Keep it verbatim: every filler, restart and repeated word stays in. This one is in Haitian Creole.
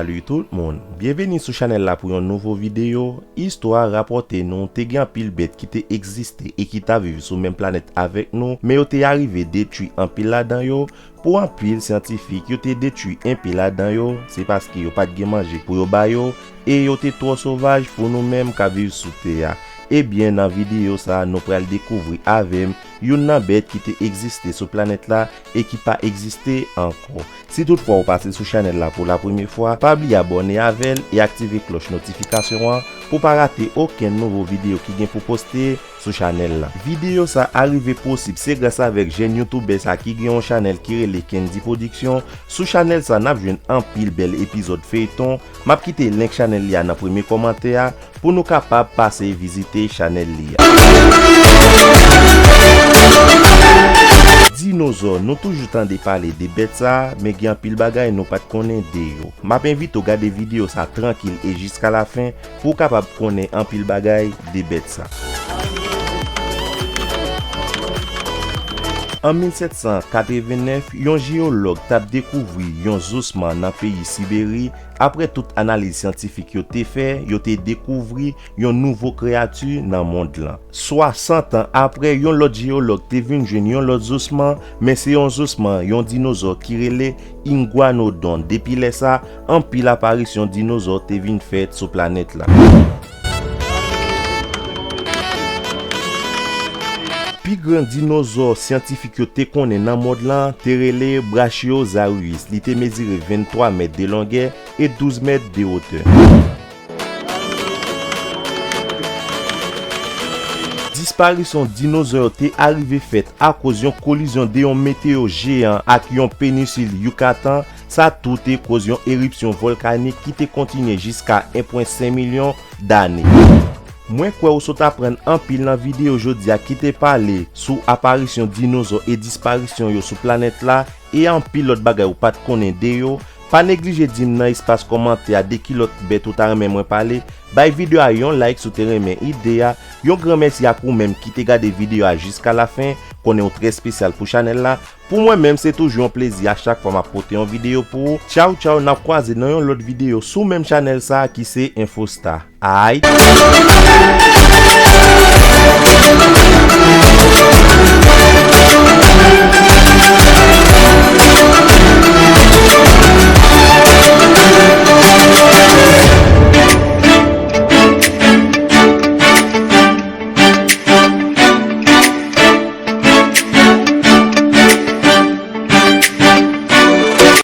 Salut tout moun, byenveni sou chanèl la pou yon nouvo videyo. Istwa rapòte nou te gen anpil bèt ki te egziste e ki t ap viv sou menm planèt avèk nou, men yo te arive detwi anpil ladan yo. Pou anpil syantifik, yo te detwi enpe ladan yo, se paske yo pa t gen manje pou yo ba yo, e yo te twò sovaj pou nou menm k ap viv sou tè a. Ebyen, nan videyo sa a, nou pral dekouvri avè m youn nan bèt ki te egziste sou planèt la e ki pa egziste ankò. Si toutfwa ou pase sou chanèl la pou la premyè fwa, pa bliye abòne avè l e aktive klòch notifikasyon an pou pa rate okenn nouvo videyo ki gen pou poste sou chanèl la. Videyo sa a rive posib se gras avèk jèn youtoubè sa ki gen yon chanèl ki rele Kendy Production. Sou chanèl sa, n ap jwenn anpil bèl epizòd feyton. M ap kite link chanèl li a nan premye kòmantè a pou nou kapab pase vizite chanèl li a. Dinozò, nou toujou tande pale de bèt sa a, men gen anpil bagay nou pa t konnen de yo. M ap envite w gade videyo sa a trankil e jiska lafen pou w kapab konnen anpil bagay de bèt sa. An mil sèt san katrevennnèf, yon jeyològ t ap dekouvri yon zosman nan peyi Siberi. Apre tout analiz syantifik yo te fè, yo te dekouvri yon nouvo kreyati nan mond lan. Swasant an apre, yon lòt jeyològ te vin jwenn yon lòt zosman, men se yon zosman yon dinozò ki rele Iguanodon. Depi lè sa, anpil aparisyon dinozò te vin fèt sou planèt la. Pi gran dinozò syantifik yo te konnen nan mond lan te rele Brachiosaurus. Li te mezire venntwa mèt de longè e douz mèt de wotè. Disparisyon dinozò yo te arive fèt akoz yon kolizyon de yon meteyo jeyan ak yon penisil Yucatan. Sa tou te koz yon eripsyon vòlkanik ki te kontinye jiska en pwen senk milyon dane. Mwen kwè ou sot aprann anpil nan videyo jodi a ki te pale sou aparisyon dinozò e disparisyon yo sou planèt la, e anpil lòt bagay ou pa t konnen de yo. Pa neglije di m nan espas kòmantè a de ki lòt bèt ou ta renmen mwen pale. Bay videyo a yon like si w te renmen ide a. Yon gran mèsi ak ou menm ki te gade videyo a jiska lafen. Konnen w trè espesyal pou chanèl la. Pou mwen menm, se toujou yon plezi a chak fwa m ap pote yon videyo pou ou. Tchaw, tchaw, n ap kwaze nan yon lòt videyo sou menm chanèl sa a ki se Infostar. Aight.